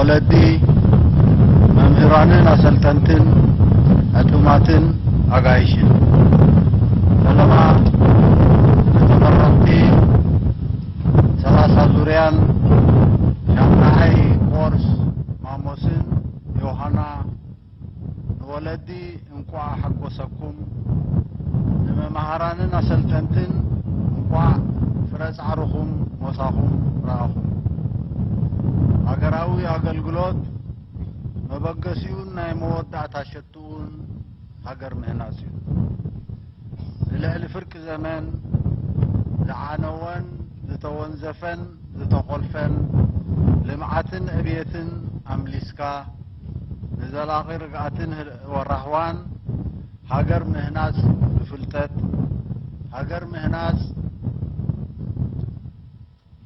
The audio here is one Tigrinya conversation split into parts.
ወለዲ፣ መምህራንን ኣሰልጠንትን፣ ዕጡማትን ኣጋይሽን። ፈለማ ንተመረቕቲ ሰላሳ ዙርያን ሻምናይ ኮርስ ማሞስን ዮሃና ንወለዲ እንቋዕ ሓጎሰኩም፣ ንመማህራንን ኣሰልጠንትን እንቋዕ ፍረ ጻዕርኹም ሞሳኹም ረኣኹም። ሃገራዊ ኣገልግሎት መበገሲኡን ናይ መወዳእታ ሸትኡን ሃገር ምህናጽ እዩ። ንልዕሊ ፍርቂ ዘመን ዝዓነወን ዝተወንዘፈን ዝተቖልፈን ልምዓትን ዕብየትን ኣምሊስካ፣ ንዘላቒ ርግኣትን ህል-፣ ወራህዋን ሃገር ምህናጽ ብፍልጠት፣ ሃገር ምህናጽ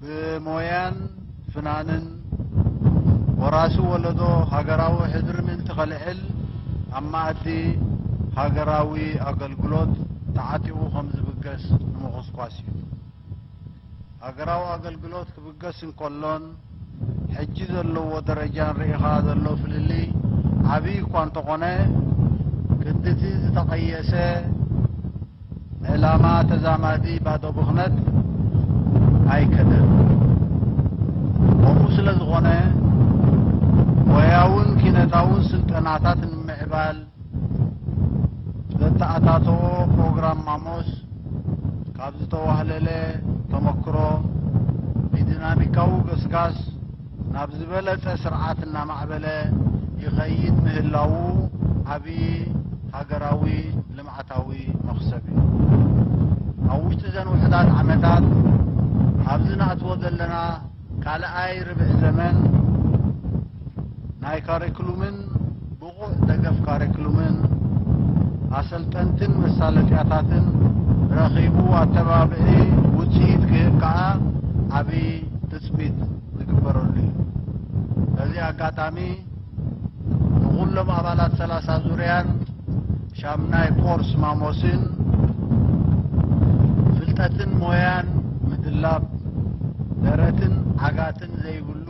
ብሞያን ፍናንን፣ ወራሲ ወለዶ ሃገራዊ ሕድሪ ምእንቲ ከልዕል፣ ኣብ መኣዲ ሃገራዊ ኣገልግሎት ተዓጢቑ ከም ዝብገስ ንምኹስኳስ እዩ። ሃገራዊ ኣገልግሎት ክብገስ እንከሎን፣ ሕጂ ዘለዎ ደረጃን ርኢኻ ዘሎ ፍልልይ ዓብዪ እኳ እንተኾነ፣ ክንድቲ ዝተቐየሰ ዕላማ ተዛማዲ ባዶ ብኽነት ኣይከደን። ከምኡ ስለ ዝኾነ፣ ሞያውን ኪነታውን ስልጠናታት ንምምዕባል ዘተኣታተዎ ፕሮግራም ማሞስ፣ ካብ ዝተዋህለለ ተመክሮ ብዲናሚካዊ ገስጋስ ናብ ዝበለጸ ስርዓት እናማዕበለ ይኸይድ ምህላዉ ዓብዪ ሃገራዊ ልምዓታዊ መኽሰብ እዩ። ኣብ ውሽጢ እዘን ውሑዳት ዓመታት ኣብዚ ንኣትዎ ዘለና ካልኣይ ርብዒ ዘመን ናይ ካሪክሉምን ብቑዕ ደገፍ ካሪክሉምን ኣሰልጠንትን መሳለጥያታትን ረኺቡ ኣተባብዒ ውጽኢት ክህብ ከኣ ዓቢ ትጽቢት ዝግበረሉ እዩ። በዚ ኣጋጣሚ ንኹሎም ኣባላት ሰላሳ ዙርያን ሻምናይ ኮርስ ማሞስን ፍልጠትን ሞያን ምድላብ ደረትን ዓጋትን ዘይብሉ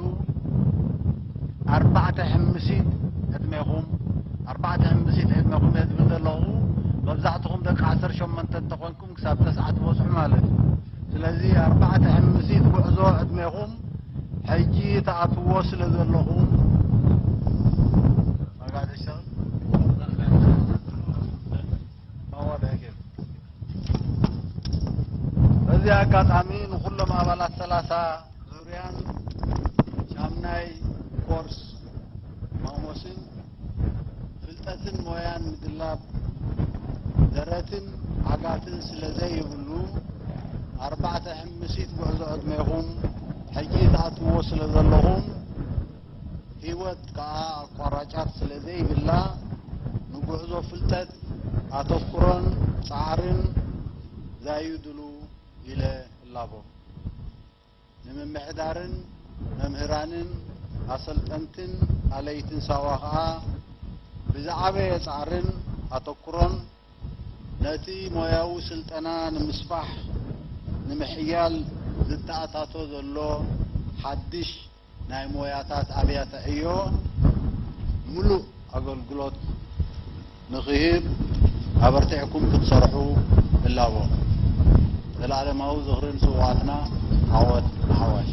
ኣርባዕተ ሕምሲት ዕድሜኹም፣ ኣርባዕተ ሕምሲት ዕድሜኹም እየ ዝብል ዘለኹ። መብዛሕትኹም ደቂ ዓሰርተ ሸሞንተ እንተኾንኩም ክሳብ ተስዓ ትበጽሑ ማለት እዩ። ስለዚ ኣርባዕተ ሕምሲት ጉዕዞ ዕድሜኹም ሕጂ ትኣትዎ ስለ ዘለኹም፣ በዚ ኣጋጣሚ ንኹሎም ኣባላት ሰላሳ ዙርያን ሻምናይ ኮርስ ማሞስን ፍልጠትን ሞያን ምድላብ ደረትን ዓጋትን ስለ ዘይብሉ፣ ኣርባዕተ ሕምሲት ጉዕዞ ዕድሜኹም ሕጂ ትኣትዎ ስለ ዘለኹም፣ ህይወት ከኣ ኣቋራጫት ስለ ዘይብላ፣ ንጉዕዞ ፍልጠት ኣተኩሮን ጻዕርን ዛይዱሉ ኢለ እላቦ። ንምምሕዳርን መምህራንን ኣሰልጠንትን ኣለይትን ሳዋ ከኣ ብዝዓበየ ጻዕርን ኣተኩሮን ነቲ ሞያዊ ስልጠና ንምስፋሕ ንምሕያል ዝተኣታቶ ዘሎ ሓድሽ ናይ ሞያታት ኣብያተ ዕዮ ምሉእ ኣገልግሎት ንኽህብ ኣበርቲዕኩም ክትሰርሑ እላቦ። ዘላለማዊ ዝኽሪ ንስውኣትና። ዓወት ንሓፋሽ።